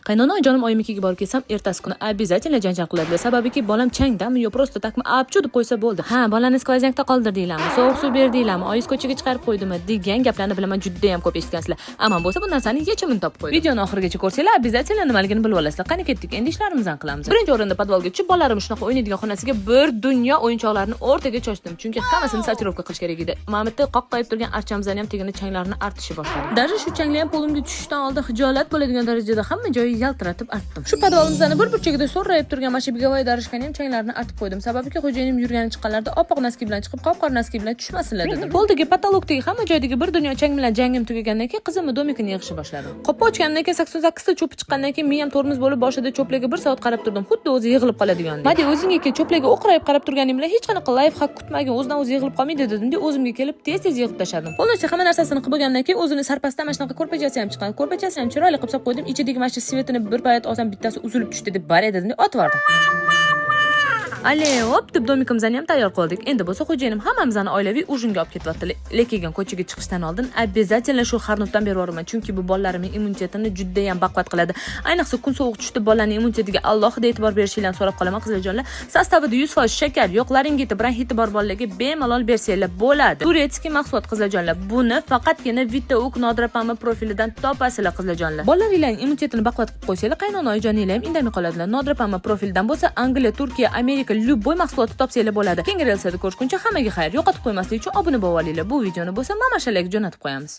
Qaynona jonim oyimnikiga borib kelsam, ertasi kuni обязательно janjal qiladilar. Sababiki, bolam changdami yo просто так mi, apchu deb qo'ysa bo'ldi. Ha, bolani сквозняк da qoldirdinglarmi, sovuq suv berdinglarmi, oyingiz ko'chaga chiqarib qo'ydimi degan gaplarni bilaman, juda ham ko'p eshitgansizlar. Aman bo'lsa, bu narsani yechimini topib qo'ydim. Videoni oxirigacha ko'rsanglar, обязательно nimaligini bilib olasizlar. Qani, ketdik, endi ishlarimizni qilamiz. Birinchi o'rinda podvalga tushib, bolalarim shunaqa o'ynaydigan xonasiga bir dunyo o'yinchoqlarni o'rtaga chochdim, chunki hammasini сортировка qilish kerak edi. Mana bu yerda qoqqayib turgan archamizni ham tagini changlarini artishni boshladim. Даже shu changlar ham qo'limga tushishdan oldin hijolat bo'ladigan darajada hamma joyi yaltiratib artdim. Shu podvalimizni bir burchagida so'rrayib turgan mana shu беговая дорожка ni ham changlarini artib qo'ydim. Sababiki, xo'jayinim yurgani chiqqanlarida oppoq носки bilan chiqib, qop qora носки bilan tushmasinlar dedim. Poldagi, потолок dagi, hamma joydagi bir dunyo chang bilan jangim tugagandan keyin qizimni домик ini yig'ishni boshladim. Qoppa ochgandan keyin 88 ta cho'pi chiqqandan keyin miyam tormoz bo'lib, boshida cho'plarga bir soat qarab turdim, xuddi o'zi yig'ilib qoladigandek. Madi, o'zingga kel, cho'plarga o'qrayib qarab turganing bilan hech qanaqa лайфхак kutmagin, o'zidan o'zi yig'ilib qolmaydi dedim-da, o'zimga kelib tez tez yig'ib tashladim. Полностью hamma narsasini qilib bo'lgandan keyin o'zini sarpasidan mana shunaqa ko'rpachasi ham chiqqan. Ko'rpachasini ham chiroyli qilib solib qo'ydim. Ichidagi mana shu свет ini bir payt olsam, bittasi uzilib tushdi deb bor dedim, otib yubordim. Ale, hop deb домик imizni ham tayyor qildik. Endi bo'lsa xo'jayinim hammamizni oilaviy ужин ga olib ketyapti. Lekin ko'chaga chiqishdan oldin обязательно shu xarnutdan berib yuboraman, chunki bu bolalarimning immunitetini juda ham baquvvat qiladi. Ayniqsa kun sovuq tushdi, bolaning immunitetiga alohida e'tibor berishinglarni so'rab qolaman, qizlarjonlar. Состав ida 100% shakar yo'q, laringiti, bronxiti bor bolalarga bemalol bersanglar bo'ladi. Турецкий mahsulot, qizlarjonlar. Buni faqatgina Vita Uk Nodirapami profilidan topasizlar, qizlarjonlar. Bolalaringlarning immunitetini baquvvat qilib qo'ysanglar, qaynona oyijoninglar ham indamay qoladilar. Nodirapami profilidan bo'lsa Angliya, Turkiya, Amerika любой mahsulotni topsanglar bo'ladi. Keyingi reelslarda ko'rishguncha hammaga xayr. Yo'qotib qo'ymaslik uchun obuna bo'lib olinglar. Bu videoni bo'lsa mamashalarga jo'natib qo'yamiz.